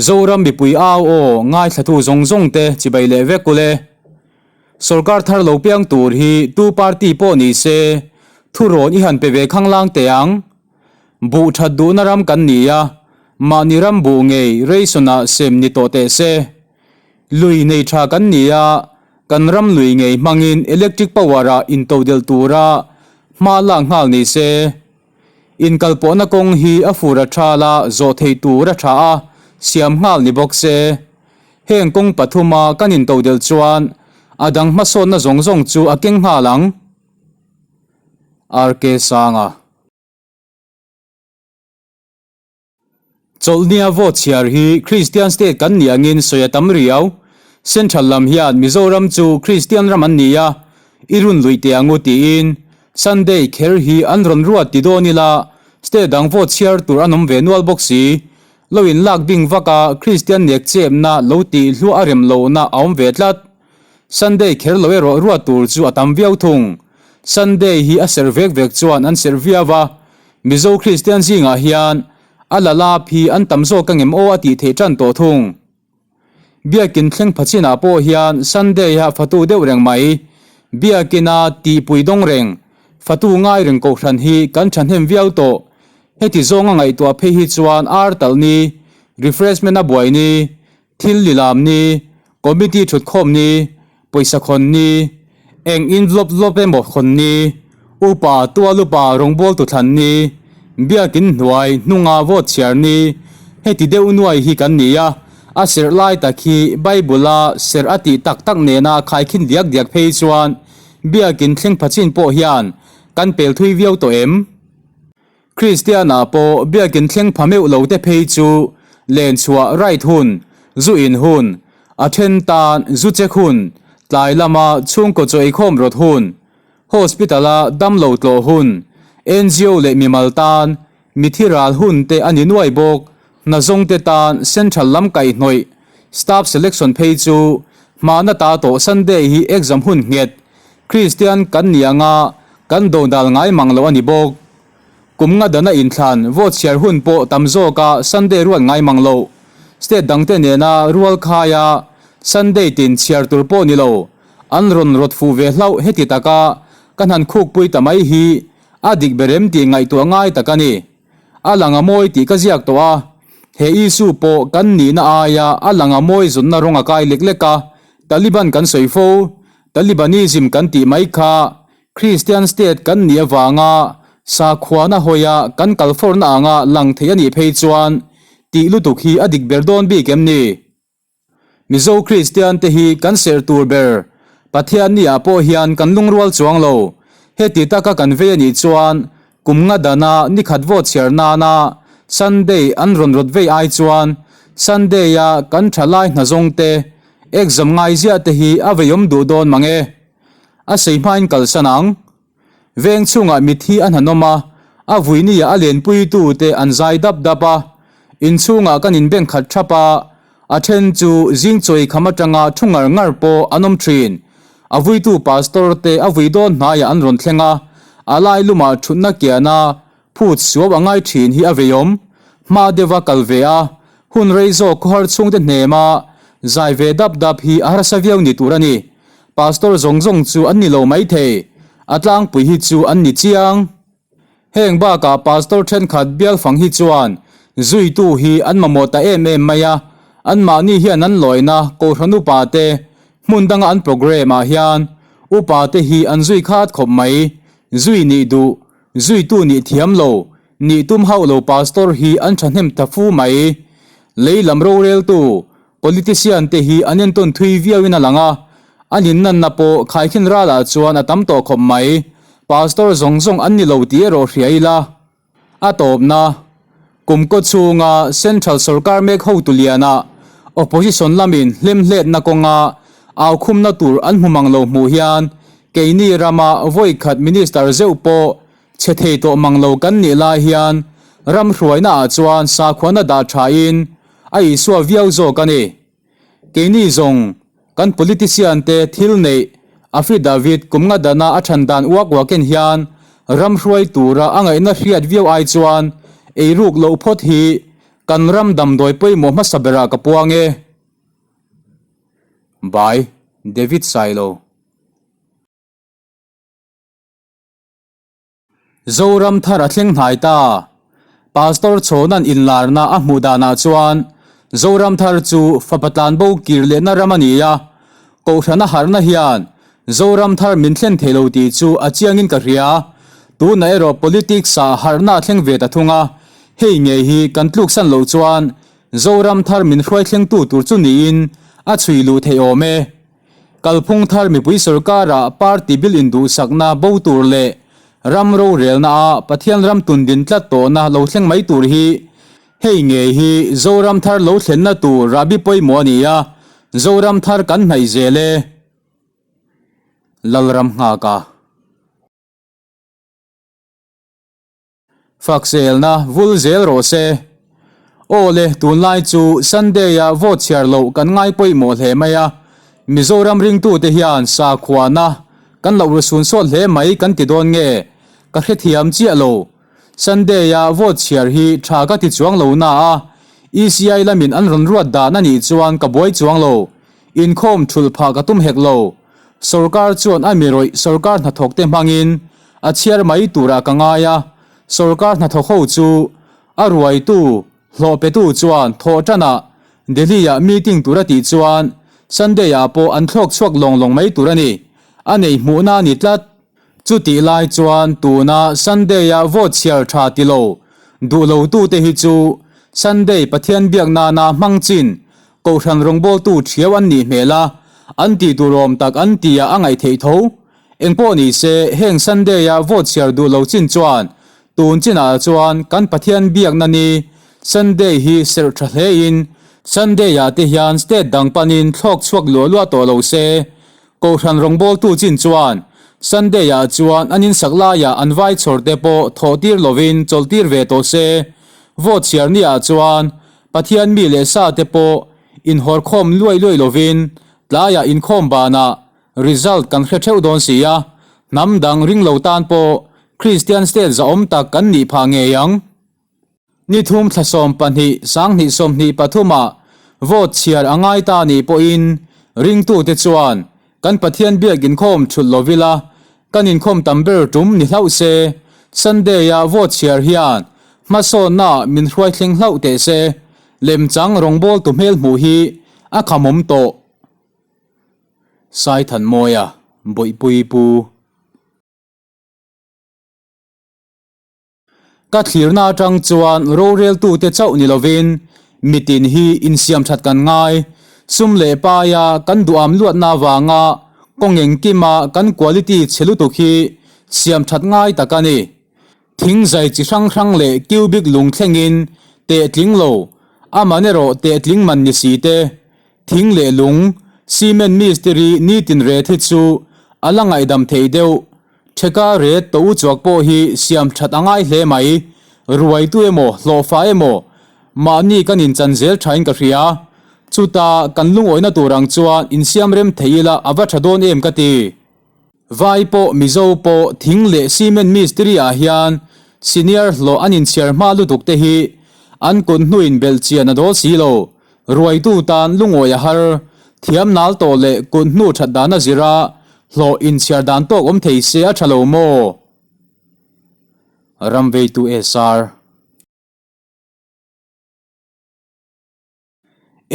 Zoram mipui au aw ngaithlatu zawng zawng te chibai leh vek ule. Sorkar thar lo piang tur hi tu party pawh ni se thurawn i han pe ve khanglang teh ang. Buh that duhna ram kan ni a, mahni ram buh ngei ration ah sem ni tawh teh se. Lui nei tha kan ni a, kan ram lui ngei hmangin electric power ah intodelh tura hma lak nghal ni se. Inkalpawhna kawng hi a fur a thal a, zawh theih tur a tha a, siam nghal ni bawk se. Heng kawng pathuma kan intodelh chuan a dang hmasawnna zawng zawng chu a keng nghal ang. RK Sanga. Chawlhnia vote chhiar hi Kristian state kan nih angin sawi a tam riau. Central lam hian Mizoram chu Kristian ram an ni a, i run luih teh ang u tiin Sunday kher hi an rawn ruat ti dawn ila state dang vote chhiar tur an awm ve nual bawk si. Lo in lak bing vak a Kristian nek chepna lo tih hluah a rem lohna a awm ve tlat. Sunday kher lo erawh ruat tur chu a tam viau thung. Sunday hi a serh vek vek chuan an serh viau a, Mizo Kristian zingah hian a la lap hi an tam zawk angem aw a tih theih tan tawh thung. Biakin thleng pha chinah pawh hian Sunday a fatu deuh reng mai. Biakina tihpui dawng reng, fatu ngai reng kohhran hi kan thahnem viau tawh. Heti zawnga ngaihtuah phei hi chuan ar talh ni, refreshment a buai ni, Thil lilam ni, committee thutkhawm ni, pawisa khawn ni, eng in vlawp vlawp emaw khawn ni, upa tual upa rawngbawltu thlan ni, biakin hnuai hnunga vote chhiar ni, heti deuh nuai hi kan ni a, a serh lai tak hi Bible a serh a tih tak tak nena khaikhin diak diak phei chuan biakin thleng pha chin pawh hian kan pel thui viau tawh em? Kristiana pawh biakin thleng pha meuh lo te phei chu len chhuah right hun, zu in hun, a then tan zu check hun, tlai lama chhungkaw chaw eikhawm rawt hun, hospital a damlo tlawh hun, ngo leh mimal tan mithi ral hun te a ni nuai bawk, hna zawng te tan central lam kaihhnawih, staff selection phei chu hmahna ta tawh Sunday hi exam hun nghet, Kristian kan ni anga kan dodal ngai mang lo a ni bawk. Kum nga dana inthlan vote chhiar hun pawh tam zawka Sunday ruat ngai mang lo. State dangte nena rual khaia Sunday tin chhiar tur pawh ni lo. An rawn rawt fuh ve hlauh heti taka ka hnan khukpui ta mai hi a dik berem tih ngaihtuah ngai tak a ni. A lang a mawi tih ka ziak tawh a, he issue pawh kan nihna aia a lang a mawi zawnna rawng a kai lek lek a, Taliban kan sawi fo, Talibanism kan tih mai kha Kristian state kan nih avanga sakhuana hawia kan kal fawrna anga lang thei a nih phei chuan tih lutuk hi a dik ber dawn bik em ni? Mizo Kristian te hi kan serh tur ber Pathian ni ah pawh hian kan lungrual chuang lo. Heti taka kan vei a nih chuan kum nga dana nikhat vote chhiar nana Sunday an rawn rawt vei ai chuan Sunday a kan thalai hnazawng te exam ngai ziah te hi a veiawm duh dawn mang e. A sei hmain kalsan ang. Veng chhungah mithi a hnanawm a, a vuiniah a lenpuitute an zai dap dap a. Inchhungah kan inbeng khat thap a, a then chu zing chawi kham atanga thu ngar ngar pawh an awm thin. A vuitu pastor te a vui dawn hnaiah an rawn thleng a, a lai lumah thutna kiana phut suau a ngai thin hi a veiawm. Hma deuha kal ve a, hun rei zawk khawhar chhungte hnema zai ve dap dap hi a harsa viau ni tur a ni. Pastor zawng zawng chu an ni lo maithei, a tlangpui hi chu an ni chiang. Heng bakah pastor thenkhat bial fang hi chuan zuitu hi an mamawh ta em em mai a, anmahni hian an lawina Kohhran upa te hmun danga an programme ah hian upa te hi an zui khat khawp mai, zui nih duh, zuitu nih thiam lo, nih tum hauh lo pastor hi an thahnem ta fu mai. Lei lam roreltu Politician te hi an entawn thui viauin a lang a, an innanna pawh khaikhin ralah chuan a tam tawh khawp mai. Pastor zawng zawng an ni lo tih erawh hria ila. A tawpna, kum kaw chhunga Central sawrkar mek hotu liana Opposition lamin hlemhletna kawnga aukhumna tur an hmu mang lo hmuh hian keini rama vawi khat Minister zeuh pawh Chhe thei tawh mang lo kan nih lai hian ram hruaina ah chuan sakhuana dah tha in a Isua viau zawk a ni. Keini zawng kan politician te thil neih affidavit kum nga dana a than dan uak uak en hian ram hruai tura a ngaihna hriat viau ai chuan eiruk loh phawt hi. Kan ram damdawi pawimawh hmasa berah ka puang e. By, David Sailo. Zoram thar a thleng hnai ta. Pastor Chhawna'n inlarna a hmuh danah chuan Zoram thar chu fapa tlanbo kir lehna ram a ni a, Kohhrana harhna hian Zoram thar min thlen thei lo tih chu a chiangin ka hria. Tunah erawh politics ah harhna a thleng ve ta thung a, hei ngei hi kan tluksan loh chuan Zoram thar min hruai thlengtu tur chu niin a chhui luh theih awm e. Kalphung thar mipui sorkara party bil induhsakna bo tur leh ram rorelna a Pathian ram tundin tlat tawhna lo thleng mai tur hi hei ngei hi Zoram thar lo thlenna tur rahbi pawimawh a ni a, Zoram thar kan hnaih zel e. Lalram nghak a. Fakselna vul zel rawh se. Aw le, tunlai chu Sunday-a vote chhiar loh kan ngai pawimawh hle mai a, Mizoram ringtute hian sakhuana kan loh rusun sawt hle mai kan ti dawn nge? Ka hrethiam chiah lo. Sunday-a vote chhiar hi tha ka ti chuang lo na a, ECI lamin an rawn ruat dan a nih chuan ka buai chuang lo. Inkhawm thulh phah ka tum hek lo. Sorkar chuan a mi rawih sorkar hnathawkte hmangin a chhiar mai turah ka ngai a, sorkar hnathawk ho chu a ruaitu hlawh petu chuan thawh tanah Delhi-ah meeting tur a tih chuan Sunday-ah pawh an thlawk chhuak lawng lawng mai tur a ni. A nei hmuhna a ni tlat. Chutih lai chuan tuna Sunday-a vote chhiar tha ti lo duh lotute hi chu Sunday Pathian biak nana hmang chin Kohhran rawngbawltu thiau an nih hmel a, an tih tur awm tak an tia a ngaih theih tho. Engpawh ni se, heng Sunday-a vote chhiar duh lo chin chuan tun chinah chuan kan Pathian biakna ni Sunday hi serh tha hlein Sunday-ah te hian state dang panin thlawk chhuak luah luah tawh lo se. Kohhran rawngbawltu chin chuan Sunday-ah chuan an insak laiah an vai chhawr te pawh thawh tir lovin chawlh tir ve tawh se. Vote chhiar niah chuan Pathian mi leh sa te pawh inhawrkhawm luai luai lovin tlaiah inkhawm banah result kan hre theuh dawn si a, hnam dang ring lo tan pawh Kristian state zahawm tak kan nih phah ngei ang. Ni thum thla 12 sanghnih 23 ah vote chhiar a ngai ta nih pawhin ringtute chuan kan Pathian biak inkhawm thulh lovila kan inkhawm tam ber tum ni hlauh se, Sunday-a vote chhiar hian hmasawnna min hruai thleng hlauh teh se, lemchang rawngbawltu hmel hmuh hi a khamawm tawh. Saithanmawia, Bawihpui Pu. Ka thlirna atang chuan roreltute chauh ni lovin mitin hi insiam that kan ngai. Sum leh paia kan duham luatna avanga kawng engkima kan quality chhe lutuk hi siam that ngai tak a ni. Thing zai chi hrang hrang leh cubic lung thlengin teh tling lo, aman erawh teh tling man ni si te, thing leh lung, cement mistiri nitin ret hi chu a la ngaihdam theih deuh. Theka ret to u chuak pawh hi siam that a ngai hle mai. Ruaitu emaw, hlawhfa emaw, mahni kan inchan zel thain ka hria. Chuta kan lungawihna tur ang chuan insiam rem thei ila a va tha dawn em ka ti. Vai pawh Mizo pawh thing leh cement mistiri ah hian senior hlawh an inchhiar hma lutuk te hi an kut hnuin belh chian a dawl si lo. Ruaitu tan lungawi a har, thiam nal tawh leh kut hnu that dan a zir a, hlawh inchhiar dan tawk awm thei se a tha lo maw? Ramveitu SR.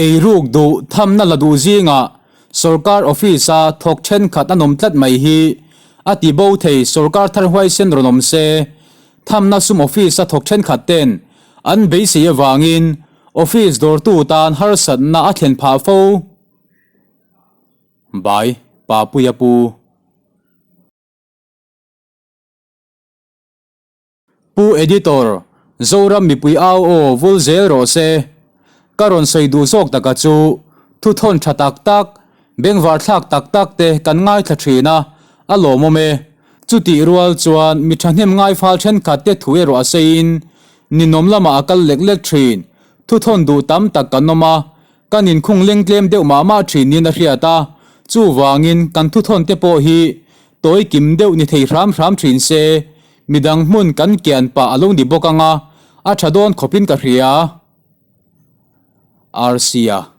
Eiruk duh thamna la duh zingah sorkar office-a thawk thenkhat an awm tlat mai hi a ti bo thei sorkar thar huaisen rawn awm se. Thamna sum office-a thawk thenkhat ten an beisei avangin office dawrtu tan harsatna a thlen phah fo. Bai, Papuia Pu. Pu Editor, Zoram mipui au aw vul zel rawh se. Ka rawn sawi duh zawk taka chu thu thawn tha tak tak, bengvar thlak tak tak te kan ngaithla thin a, a lawmawm e. Chutih rual chuan mi thahnem ngaifal thenkhat te thu erawh a seiin ninawm lamah a kal lek lek thin. Thu thawn duh tam tak kan awm a, kan inkhung leng tlem deuh mah mah thin niin a hriat a, chuvangin kan thu thawn te pawh hi Tawi kim deuh ni thei hram hram thin se, midang hmun kan kian pah a lo ni bawk ang a, a tha dawn khawpin ka hria. Rc-a.